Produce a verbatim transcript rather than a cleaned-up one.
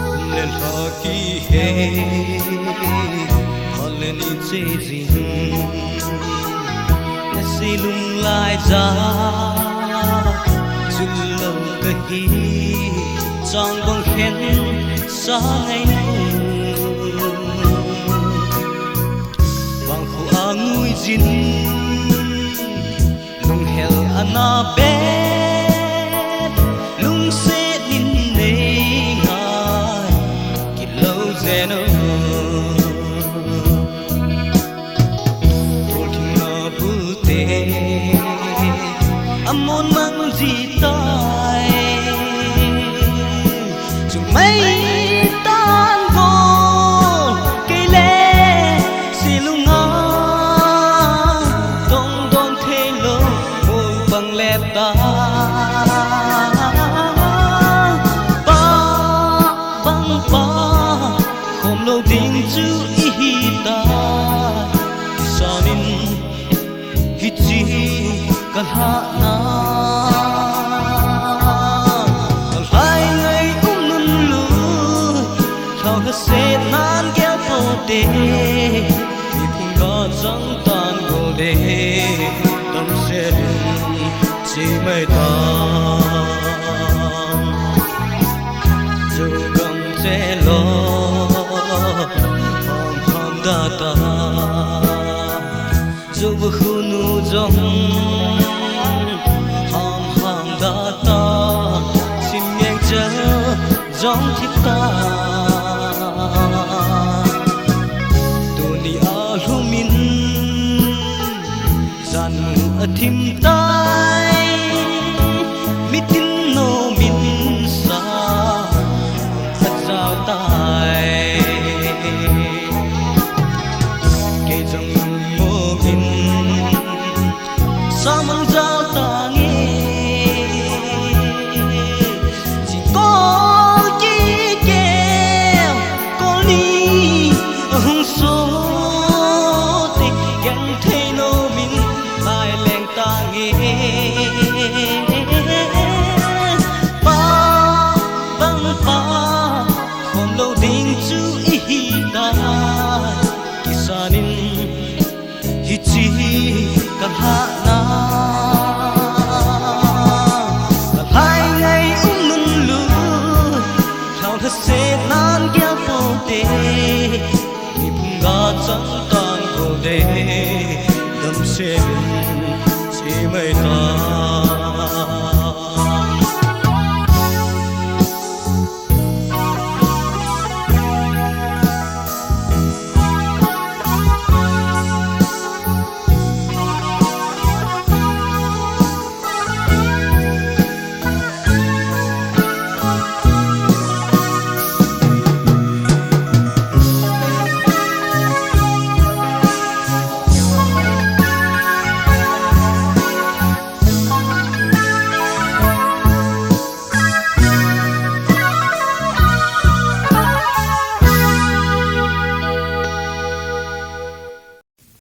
Kum le lha kihe, thal le ni che jing, na se lunglai ja, chul lou kahi, chang bang khen sa ngai nu. Vangkho a ngui jin, lunghel ana pet, lungset in nei ngai, kilou jen o. Tolthing a bul te, amon mang ji tai. Chumei tan go, kei le se lunga, dong don thei lou, mo bang le ta. Pa, bang pa, khom lou ding chu i hi ta. Kisan in hiche ka lhahna, ka lhai ngai um nun lou, lhau lhaset nan gel pote, mi phung ga chang tan gol de, damsel in che mai ta. Jou gam che lou, ham ham da ta. Jou va khu nu jong, ham ham da ta. Sim ngeng che jong thip ta. Tuni a lhum in, jan a thim tai, mitin nom in sa a jao tai. Kei jong mong in sa mang jao tange. Chi kol ki keu, kol ni hung so te, genthei nom in lai leng tange. Pa, bang pa, khom lou ding chu i hi ta. Kisan in hiche ka lhahna, ka lhai ngai um nun lou, lhau lhaset nan gel pote, mi phung ga chang tan gol de, damsel in che mai ta.